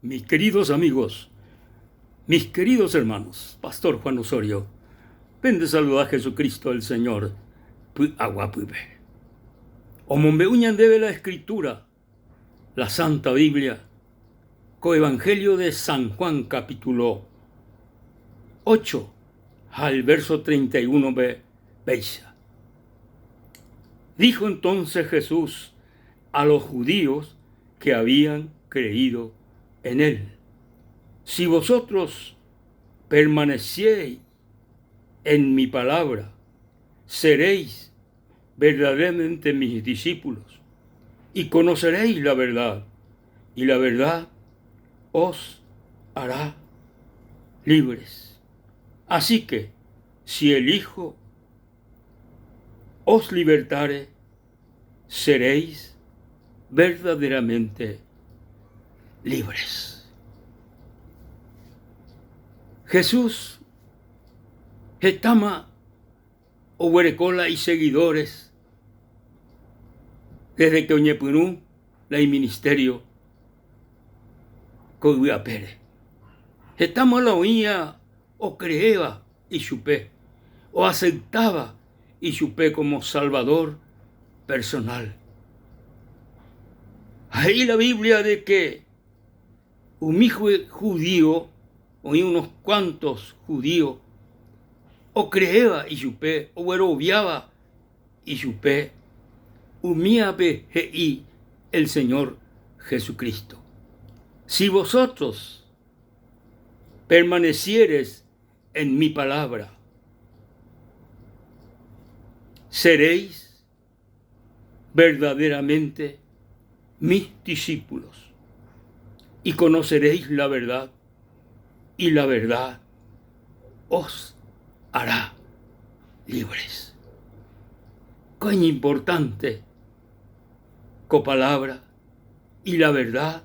Mis queridos amigos, mis queridos hermanos, Pastor Juan Osorio, pende saluda Jesucristo el Señor py'aguapýpe. Omombe'u ñandéve la Escritura, la Santa Biblia, ko Evangelio de San Juan capítulo 8 ha el verso 31-pe péicha. Dijo entonces Jesús a los judíos que habían creído en él, Si vosotros permanecieis en mi palabra, seréis verdaderamente mis discípulos y conoceréis la verdad, y la verdad os hará libres. Así que, si el Hijo os libertare, seréis verdaderamente libres. Jesús hetáma oguereko la iseguidores desde que oñepyrũ la iministerio ko yvy apére. Hetáma la oĩva okreéva ichupe, oaceptáva ichupe como Salvador personal. Ha he'i la Biblia de que umi judío, oĩ unos cuantos judíos okreéva ichupe, ogueroviáva ichupe, umíape he'i el Señor Jesucristo, Si vosotros permanecieres en mi palabra, seréis verdaderamente mis discípulos y conoceréis la verdad y la verdad os hará libres. Cuán importante co palabra y la verdad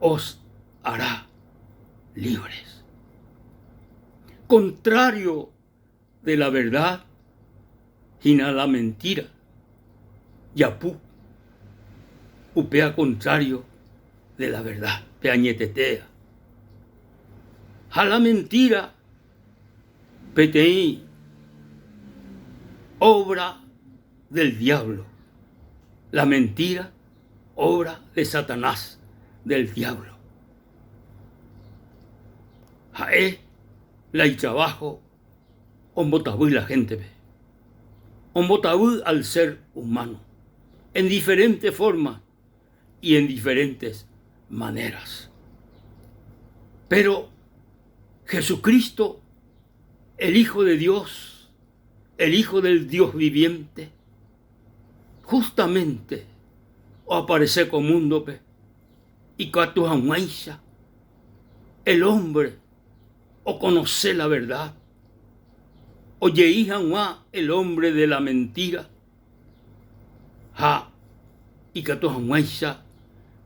os hará libres. Contrario de la verdad hína la mentira, japu, upéa contrario de la verdad, pe añetetéa. Ha la mentira peteĩ obra del diablo. La mentira obra de Satanás, del diablo. Ha'e la itrabajo ombotavy la gente-pe. Ombotavy al ser humano en diferentes formas y en diferentes maneras. Pero Jesucristo, el Hijo de Dios, el Hijo del Dios viviente, justamente oaparese ko múndope ikatu hag̃uáicha el hombre okonose la verdad, ojei hag̃ua el hombre de la mentira ha ikatu hag̃uáicha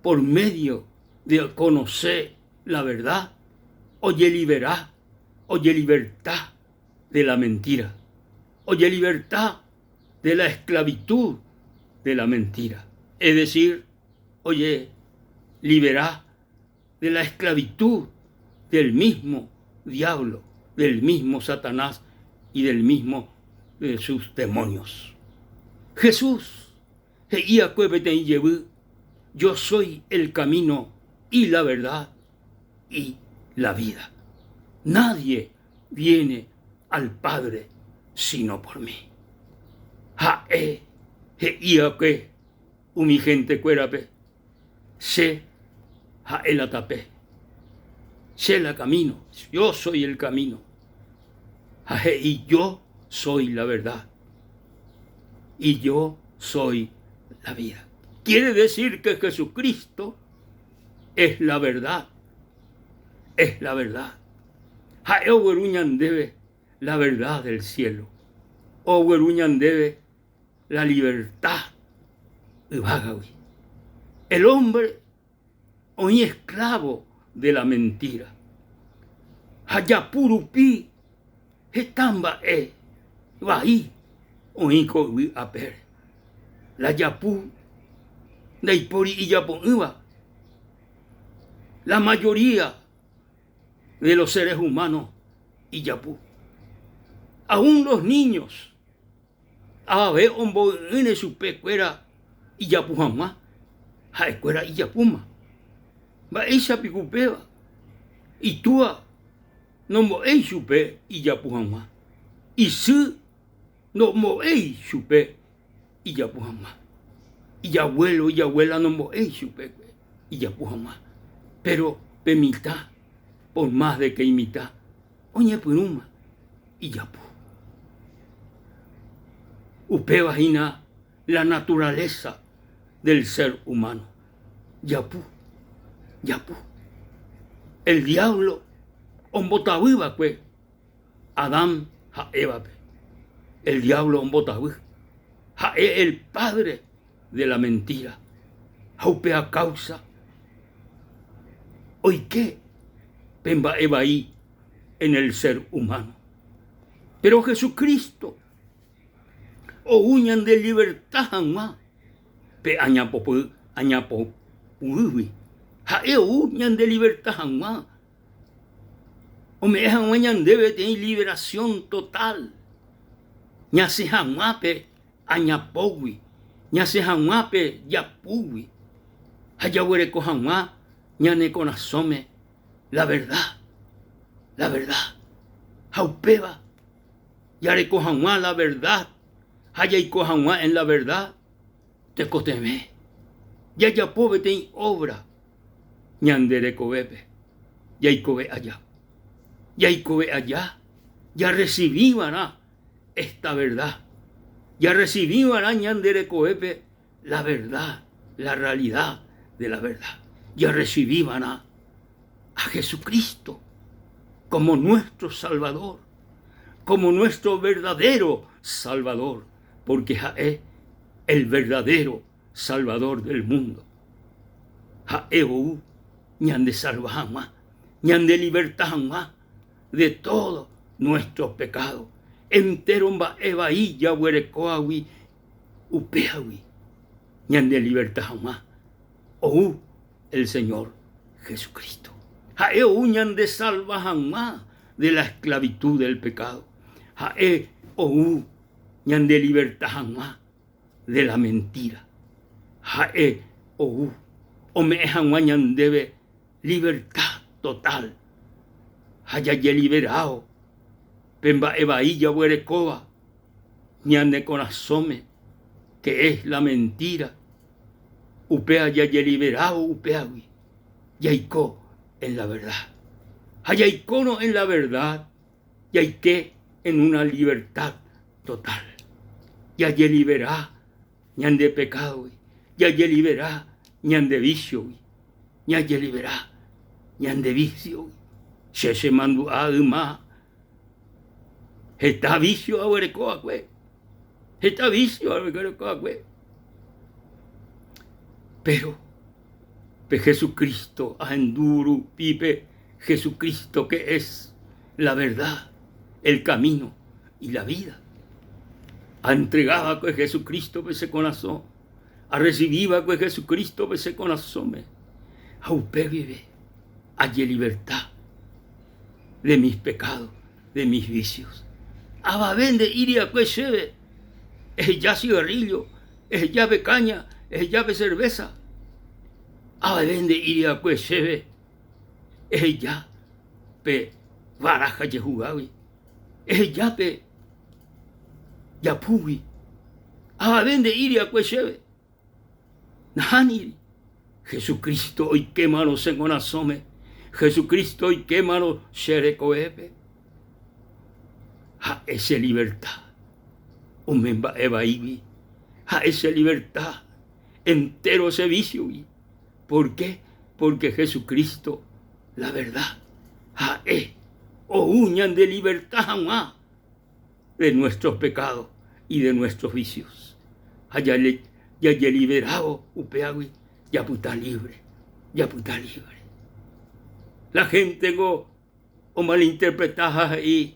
por medio de okonose la verdad ojelibera, ojeliberta de la mentira, ojeliberta de la esclavitud de la mentira, es decir, ojelibera de la esclavitud del mismo diablo, del mismo Satanás y del mismo de sus demonios. Jesús he'i akue peteĩ jevy, Yo soy el camino y la verdad y la vida. Nadie viene al Padre sino por mí. Ha'e he'i akue umi hentekuérape, Che ha'e la tape, che la camino, yo soy el camino. Ha he'i, Yo soy la verdad y yo soy la vida. Quiere decir que Jesucristo es la verdad, es la verdad. Ha'e ogueru ñandéve la verdad del cielo, ogueru ñandéve la libertad yvágagui. El hombre oĩ esclavo de la mentira. Ha japu rupi heta mba'e vai oĩ ko yvy apére. La japu ndaipóri ijapo'ỹva. La mayoría de los seres humanos ijapu. Aún los niños avave omboy'ỹre chupe kuéra ijapu hag̃ua, ha'ekuéra ijapúma. Mba'éicha piko upéva? Itúa nombo'éi chupe ijapu hag̃ua, isy nombo'éi chupe ijapu hag̃ua, ijavuélo, ijavuéla nombo'éi chupe ijapu hag̃ua. Péro pe mitã, por más de ke imitã, oñepyrũma ijapu. Upéva hína la naturaleza del ser humano, japu, japu. El diablo ombotavy va'ekue Adán ha Évape. El diablo ombotavy. Ha'e el padre de la mentira. Ha upéva causa oike pe mba'e vai en el ser humano. Pero Jesucristo ou ñande liberta hag̃ua pe añapopy añapoguýgui. Ha'e ou ñande liberta hag̃ua ome'ẽ hag̃ua ñandéve peteĩ liberación total ñasẽ hag̃ua pe añapógui, ñasẽ hag̃ua pe japúgui ha jaguereko hag̃ua ñane korasõme la verdad, la verdad. Ha upéva jareko hag̃ua la verdad ha jaiko hag̃ua en la verdad tekotevẽ jajapo peteĩ obra ñande rekovépe jaikove aja. Jaikove aja jarresivi va'erã esta verdad. Jarresivi va'erã ñande rekovépe la verdad, la realidad de la verdad. Jarresivi va'erã a Jesucristo como nuestro Salvador, como nuestro verdadero Salvador, porque ha'e el verdadero Salvador del mundo. Ha'e ou ñandesalva hag̃ua, ñandeliberta hag̃ua de todo nuestros pecados, entero mba'e vai jaguerekóagui upéagui ñandeliberta hag̃ua ou el Señor Jesucristo. Ha'e ou ñandesalva hag̃ua de la esclavitud del pecado. Ha'e ou ñandeliberta hag̃ua de la mentira. Ha'e ou ome'ẽ hag̃ua ñandéve libertad total ha jajeliberáo pe mba'e vai jaguerekóva ñane korasõme, que es la mentira, upéva jajeliberávo upévagui jaiko en la verdad. Ha jaikórõ en la verdad jaike en una libertad total. Jajelibera ñande pekádogui, jajelibera ñande vísiogui, jajelibera ñande vísiogui. Che chemandu'a yma heta vísio aguereko va'ekue, heta vísio aguereko va'ekue. Péro pe Jesucristo ahendu rupi pe Jesucristo que es la verdad, el camino y la vida. Antrega va'ekue Jesucrístope che korasõ, arresivi va'ekue Jesucrístope che korasõme, ha upe guive ajeliberta de mis pecados, de mis vicios. Avave nde'íri va'ekue chéve, eheja cigarrillo, eheja pe caña, eheja pe cerveza. Avave nde'íri va'ekue chéve, eheja pe baraja jehugágui, eheja pe japúgui. Avave nde'íri va'ekue chéve, Nahániri, Jesucristo oikémarõ che korasõme, Jesucristo oikémarõ che rekovépe, ha'e che liberta umi mba'e vaígui, ha'e che liberta entéro che vísiogui. Por qué? Porque Jesucristo la verdad, ha'e ou ñande liberta hag̃ua de nuestros pecados y de nuestros vicios. Ha jajeliberávo upévagui japyta libre, japyta libre. La gente-ngo omalinterpreta ha he'i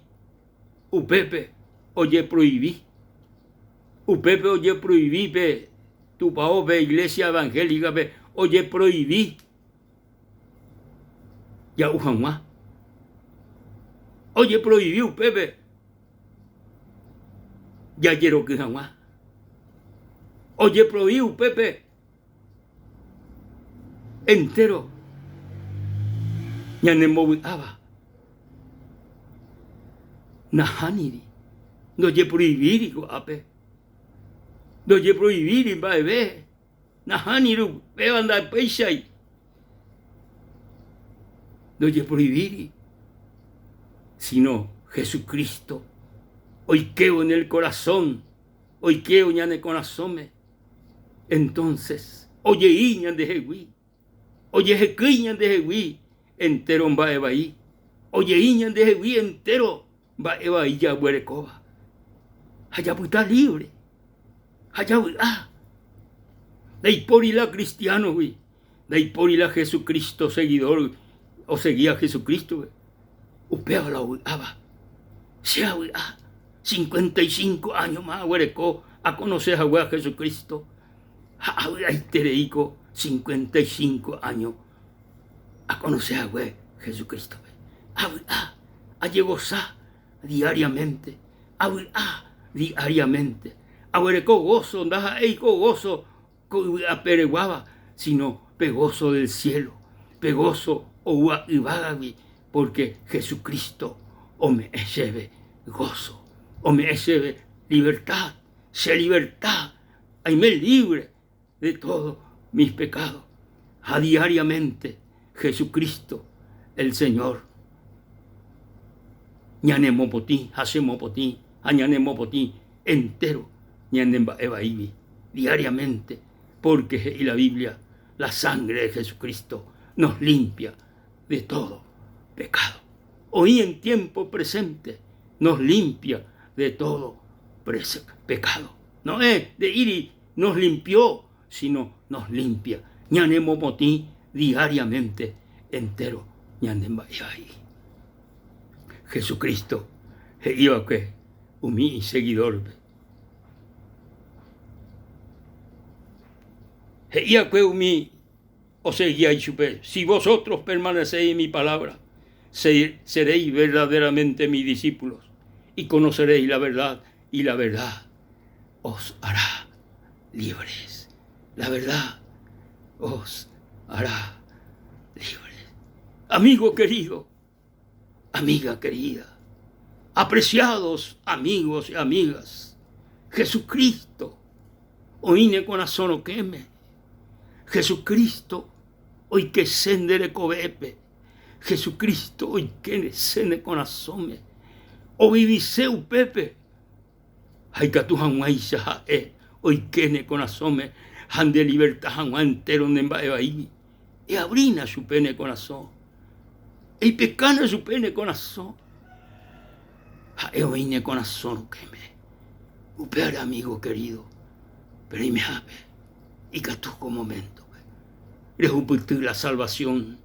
upépe ojeproivi, upépe ojeproivi pe tupaópe, iglesia evangélica-pe ojeproivi. Ja'u hag̃ua. Ojeproivi upépe jajeroky hag̃ua. Ojeproivi upépe entéro ñanembovy'áva. Nahániri, ndojeproivíri ko'ápe, ndojeproivíri mba'eve. Nahániri upéva ndapéichai ndojeproivíri, sino Jesucristo oikévo en el corazón, oikévo ñane korasõme, entonces ojei ñandehegui, ojehekýi ñandehegui entéro mba'e vai, ojei ñandehegui entéro mba'e vai jaguerekóva ha japyta libre. Ha javy'a. Ndaipóri la cristiano-gui, ndaipóri la Jesucristo seguidor oseguía Jesucristo-pe. Upéva la ovy'áva. Che avy'a. 55 áñoma aguereko akonose hague a Jesucristo ha avy'aiterei ko 55 áño akonose hague Jesucristo-pe. Avy'a, ajegosa diariamente, avy'a diariamente, aguereko gozo, ndaha'éi ko gozo ko yvy apereguáva, sino pe gozo del cielo, pe gozo oúva yvágagui, porque Jesucristo ome'ẽ chéve gozo, ome'ẽ chéve libertad, che libertad, aime libre de todos mis pecados, ha diariamente Jesucristo el Señor ñanemopotĩ ha chemopotĩ ha ñanemopotĩ entero ñane mba'e vaígui diariamente, porque he'i la Biblia, la sangre de Jesucristo nos limpia de todo pecado. Oĩ en tiempo presente nos limpia de todo pecado. Noé nde'íri nos limpió, sino nos limpia, ñanemopotĩ diariamente entero ñane mba'e vai. Jesucristo he'i va'ekue umi iseguidorpe. He'i va'ekue umi oseguía ichupe, Si vosotros permanecéis en mi palabra, seréis verdaderamente mis discípulos y conoceréis la verdad y la verdad os hará libres. La verdad os hará libres. Amigo querido, amiga querida, apreciados amigos y amigas, Jesucristo oĩ ne korasõ rokẽme. Jesucristo oikese nde rekovépe. Jesucristo oikese ne korasõme. Ovivise upépe ha ikatu hag̃uáicha ha'e oike ne korasõme ha nde liverta hag̃ua entéro ne mba'e vaígui. Eavrína chupe ne korasõ. Eipekána chupe ne korasõ. Ha'e oĩ ne korasõ rokẽme. Upévare amigo querido, reimehápe ikatu ko moméntope rehupyty la salvación,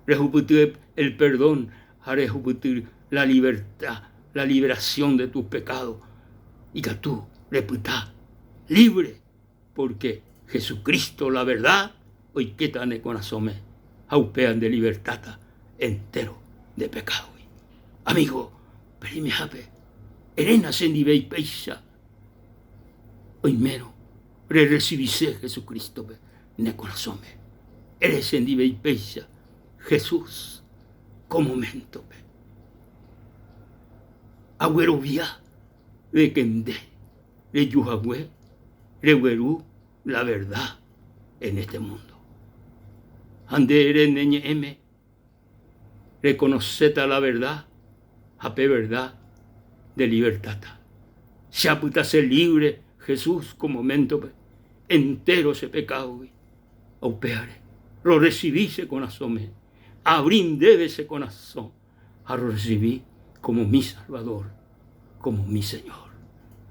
rehupyty el perdón ha rehupyty la libertad, la liberación de tus pecados. Ikatu repyta libre porque Jesucristo la verdad oikéta ne korasõme ha upéva nde libertáta entero nde pekádogui. Amigo, pereimehápe, eréna chendive péicha oimérõ rerresivise Jesucrístope ne korasõme. Ere chendive péicha Jesús ko moméntope. Aguerovia de que nde reju hague regueru la verdad en este mundo. Ha nde ere ne ñe'ẽme rekonoséta la verdad ha pe verdad nde libertáta. Che apytase libre Jesús ko moméntope entéro che pekádogui. Ha upévare rorresivi che korasõme, aavri ndéve che korasõ ha rorresivi kómo mi Salvador, kómo mi Señor.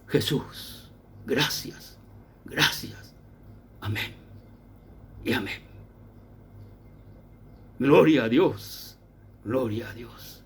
Jesús, gracias, gracias. Amén y amén. Gloria a Dios, gloria a Dios.